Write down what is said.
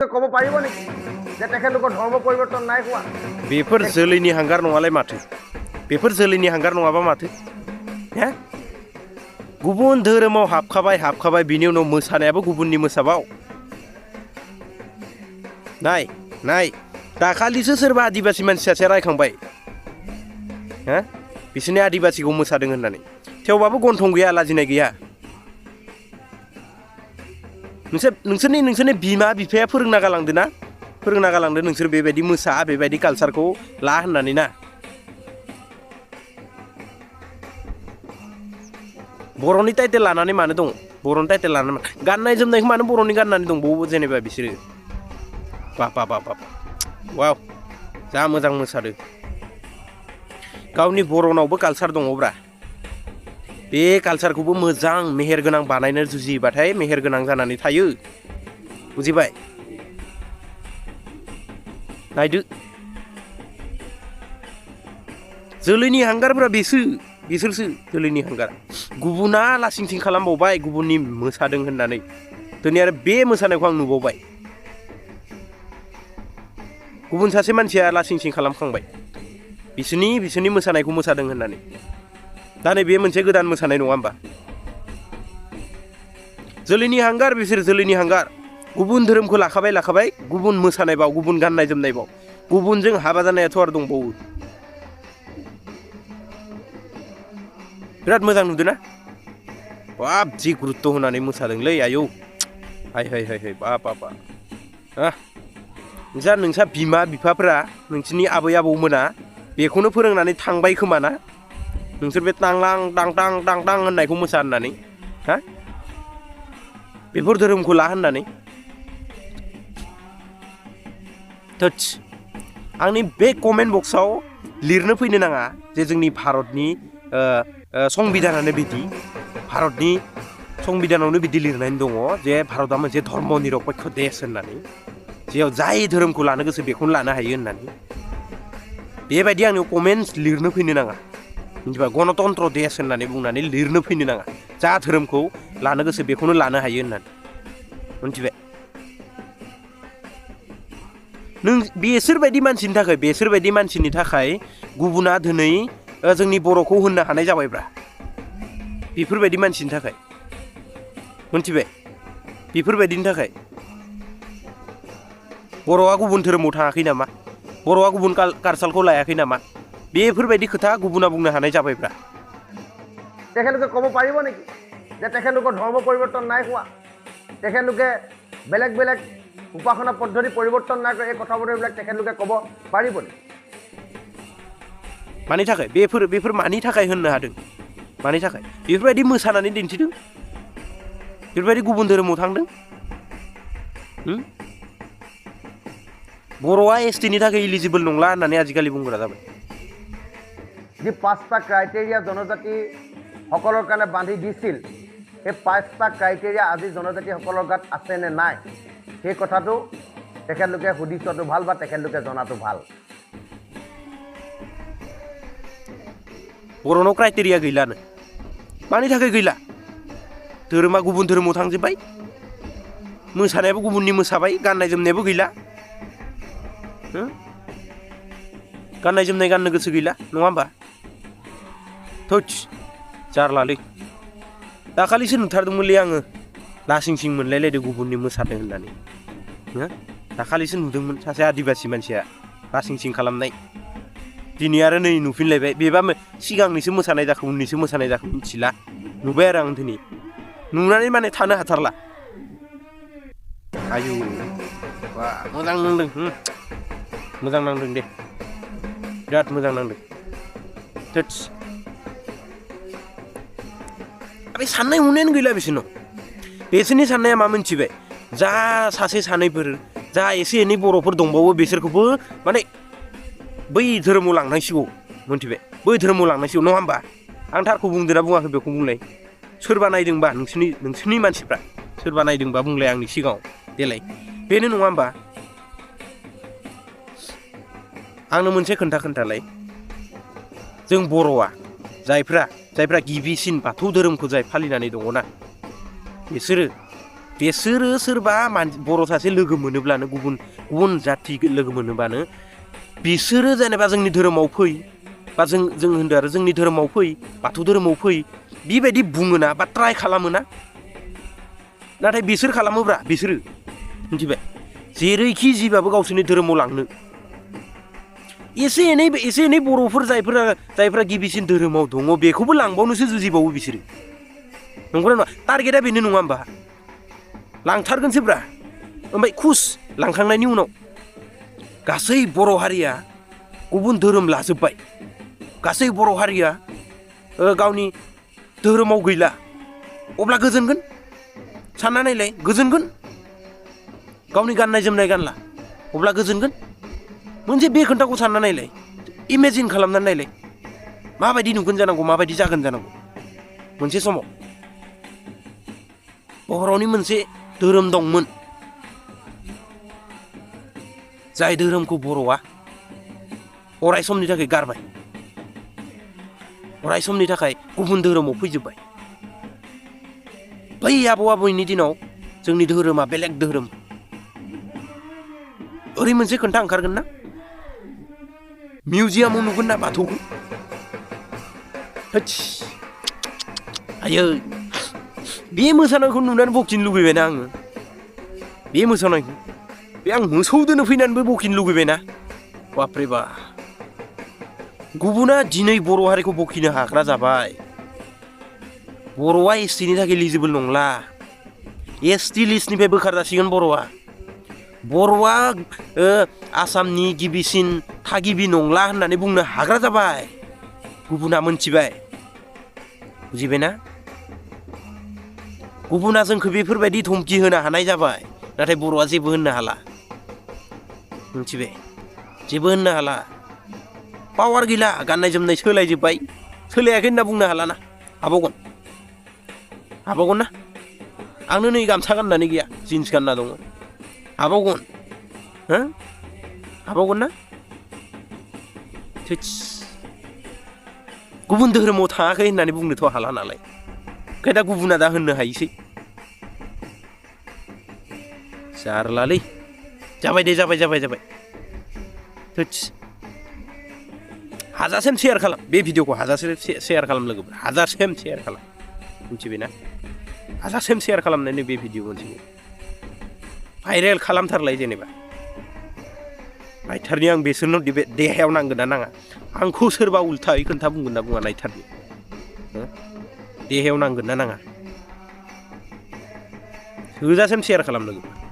কব পাৰিব নেকি যে তেখেতলোকৰ ধৰ্ম পৰিৱৰ্তন নাই হোৱা? बेफोर जोलैनि हांगार नङालाय माथो? बेफोर जोलैनि हांगार नङाबा माथो? हा? गुबुन धोरोमाव हाबखाबाय बिनि उनाव मोसानायाबो गुबुननि मोसाबाव। नाय दाखालिसो सोरबा आदिबासि मानसि सासेया रायखांबाय। हा? बिसोरनि आदिबासिखौ मोसादों होननानै। थेवबाबो गन्थं गैया, लाजिनाय गैया। नोंसोरनि बिमा बिफाया फोरोंना गालांदों ना? फोरोंना गालांदों नोंसोर बेबायदि मोसा, बेबायदि कालसारखौ ला होननानै ना? बर'नि टाइटेल लानानै मानो दं? बर'नि टाइटेल लानानै गाननाय जोमनायखौ मानो बर'नि गाननानै दं जेनेबा बिसोरो? बाब वाव, जा मोजां मोसादों। गावनि बर'नावबो कालसार दङब्रा। बे कालसारखौबो मोजां मेहेरगोनां बानायनो जुजियोबाथाय मेहेरगोनां जानानै थायो। बुजिबाय? नायदो जोलैनि हांगारफोरा बिसोरसो जोलैनि हांगार। गुबुना लासिंसिं खालामबावबाय गुबुननि मोसादों होननानै। दिनै आरो बे मोसानायखौ आं नुबावबाय। गुबुन सासे मानसिया लासिंसिं खालामखांबाय बिसोरनि मोसानायखौ मोसादों होननानै। दा नै बे मोनसे गोदान मोसानाय नङा होमबा? जोलैनि हांगार बिसोर जोलैनि हांगार। गुबुन धोरोमखौ लाखाबाय गुबुन मोसानायबाव, गुबुन गाननाय जोमनायबाव, गुबुनजों हाबा जानायाथ' आरो दंबावो। बिराद मोजां नुदों ना? बाब जि गुरुत्त होनानै मोसादोंलै आयौ। हाय बाब नोंसा बिमा बिफाफोरा, नोंसोरनि आबै आबौमोना बेखौनो फोरोंनानै थांबाय खोमा ना? नोंसोर बे टांलां टां होननायखौ मोसा होननानै। हा? बेफोर धोरोमखौ ला होननानै। थोत्स, आंनि बे कमेन्ट बक्सआव लिरनो फैनो नाङा जे जोंनि भारतनि संबिधानानो बिदि, भारतनि संबिधानावनो बिदि लिरनाय दङ जे भारतआ मोनसे धर्म निरपेक्ष देश होननानै, जेयाव जाय धोरोमखौ लानो गोसो बेखौनो लानो हायो होननानै। बेबायदि आंनियाव कमेन्टस लिरनो फैनो नाङा। मिथिबाय? गणतन्त्र देश होननानै बुंनानै लिरनो फैनो नाङा। जा धोरोमखौ लानो गोसो बेखौनो लानो हायो होननानै। मिथिबाय? नों बेसोरबायदि मानसिनि थाखाय गुबुना दिनै जोंनि बर'खौ होननो हानाय जाबायब्रा। बेफोरबायदि मानसिनि थाखाय। मिथिबाय? बेफोरबायदिनि थाखाय। बर'आ गुबुन धोरोमाव थाङाखै नामा? बर'आ गुबुन कालसारखौ लायाखै नामा? बेफोरबायदि खोथा गुबुना बुंनो हानाय जाबायब्रा। তেখেতলোকে ক'ব পাৰিব নেকি যে তেখেতলোকৰ ধৰ্ম পৰিৱৰ্তন নাই হোৱা? তেখেতলোকে বেলেগ উপাসনা পদ্ধতি পৰিৱৰ্তন নাই কৰা, এই কথাবোৰবিলাক তেখেতলোকে ক'ব পাৰিব নেকি? मानि थाखाय? बेफोर मानि थाखाय होननो हादों? मानि थाखाय? बेफोरबायदि मोसानानै दिन्थिदों। बेफोरबायदि गुबुन धोरोमाव थांदों। बर'आ एसटिनि थाखाय इलिजिबल नंला होननानै आजिखालि बुंग्रा जाबाय। যি 5টা ক্ৰাইটেৰিয়া জনজাতিসকলৰ কাৰণে বান্ধি দিছিল, সেই 5টা ক্ৰাইটেৰিয়া আজি জনজাতিসকলৰ গাত আছে নে নাই, সেই কথাটো তেখেতলোকে সুধি চোৱাটো ভাল বা তেখেতলোকে জনাটো ভাল। बर'नाव क्राइटेरिया गैलानो। मानि थाखाय गैला? धोरोमा गुबुन धोरोमाव थांजोब्बाय, मोसानायाबो गुबुननि मोसाबाय, गाननाय जोमनायाबो गैला। गाननाय जोमनाय गाननो गोसो गैला, नङा होमबा? थोत्स, जारलालै। दाखालिसो नुथारदोंमोनलै आङो, लासिंसिं मोनलायलायदों गुबुननि मोसादों होननानै। दाखालिसो नुदोंमोन सासे आदिबासि मानसिया लासिंसिं खालामनाय। दिनै आरो नै नुफिनलायबाय। बेबा सिगांनिसो मोसानाय जाखो उननिसो मोसानाय जाखो मिथिला। नुबाय आरो आं दिनै। नुनानै माने थानो हाथारला। आयौ, बा मोजां नांदों। मोजां नांदों दे, बिराद मोजां नांदों। थोत्स, बे साननाय हनायानो गैला बिसोरनाव। बिसोरनि साननाया मा मिथिबाय? जा सासे सानैफोर, जा एसे एनै बर'फोर दंबावो बिसोरखौबो माने बै धोरोमाव लांनांसिगौ। मिथिबाय? बै धोरोमाव लांनांसिगौ, नङा होमबा? आं थारखौ बुंदों ना बुङाखै बेखौ बुंलाय। सोरबा नायदोंबा नोंसोरनि मानसिफ्रा सोरबा नायदोंबा बुंलाय आंनि सिगाङाव देलाय। बेनो नङा होमबा? आंनो मोनसे खोन्थालाय। जों बर'आ जायफ्रा गिबिसिन बाथौ धोरोमखौ जाय फालिनानै दङना, बिसोरो बिसोरो सोरबा बर' सासे लोगो मोनोब्लानो गुबुन जाथि लोगो मोनोबानो बिसोरो जेनेबा जोंनि धोरोमाव फै बा जों होनदों आरो जोंनि धोरोमाव फै बाथौ धोरोमाव फै बेबायदि बुङोना बा ट्राय खालामोना नाथाय बिसोर खालामोब्रा बिसोरो मिथिबाय जेरैखि जिबाबो गावसोरनि धोरोमाव लांनो एसे एनै बर'फोर जायफोरा गिबिसिन धोरोमाव दङ बेखौबो लांबावनोसो जुजिबावो बिसोरो नंगौना नङा टारगेटआ बेनो नङा होमबा लांथारगोनसोब्रा ओमफ्राय खुस लांखांनायनि उनाव गासै बर' हारिया गुबुन धोरोम लाजोब्बाय गासै बर' हारिया गावनि धोरोमाव गैला अब्ला गोजोनगोन सानना नायलाय गोजोनगोन गावनि गाननाय जोमनाय गानला अब्ला गोजोनगोन मोनसे बे खोन्थाखौ सानना नायलाय इमेजिन खालामनानै नायलाय माबायदि नुगोन जानांगौ माबायदि जागोन जानांगौ मोनसे समाव बर'नि मोनसे धोरोम दंमोन जाय धोरोमखौ बर'आ अराय समनि थाखाय गारबाय अराय समनि थाखाय गुबुन धोरोमाव फैजोब्बाय बै आबौ आबैनि दिनाव जोंनि धोरोमा बेलेग धोरोम ओरै मोनसे खोन्था ओंखारगोन ना मिउजियामाव नुगोन ना बाथौखौ आयै बे मोसानायखौ नुनानै बखिनो लुगैबायना आङो बे मोसानायखौ बे आं मोसौ दोनो फैनानैबो बखिनो लुगैबायना बाप्रे बा गुबुना दिनै बर' हारिखौ बखिनो हाग्रा जाबाय बर'आ एसटिनि थाखाय इलिजिबोल नंला एसटि लिस्टनिफ्राय बोखारजासिगोन बर'आ आसामनि गिबिसिन थागिबि नंला होननानै बुंनो हाग्रा जाबाय गुबुना मोनथिबाय बुजिबायना गुबुना जोंखौ बेफोरबायदि धमकि होनो हानाय जाबाय नाथाय बर'आ जेबो होननो हाला मिथिबाय जेबो होननो हाला पावार गैला गाननाय जोमनाय सोलायजोब्बाय सोलायाखै होनना बुंनो हालाना हाबावगोन ना आंनो नै गामसा गाननानै गैया जिन्स गानना दङ हाबावगोन ना गुबुन धोरोमाव थाङाखै होननानै बुंनोथ' हाला नालाय ओंखाय दा गुबुना दा होननो हायोसै जारलालै जाबाय दे जाबाय हाजासेम शेयार खालाम बे भिडिअखौ हाजासे शेयार खालाम लोगोफोर हाजासेम शेयार खालाम मिथिबायना हाजासेम शेयार खालामनानै बे भिडिअ मोनसेखौ भाइरेल खालामथारलाय जेनेबा नायथारनि आं बिसोरनो देहायाव नांगोन ना नाङा आंखौ सोरबा उल्थायै खोन्था बुंगोन ना बुङा नायथारनि देहायाव नांगोन ना नाङा थोजासेम शेयार खालाम लोगोफोर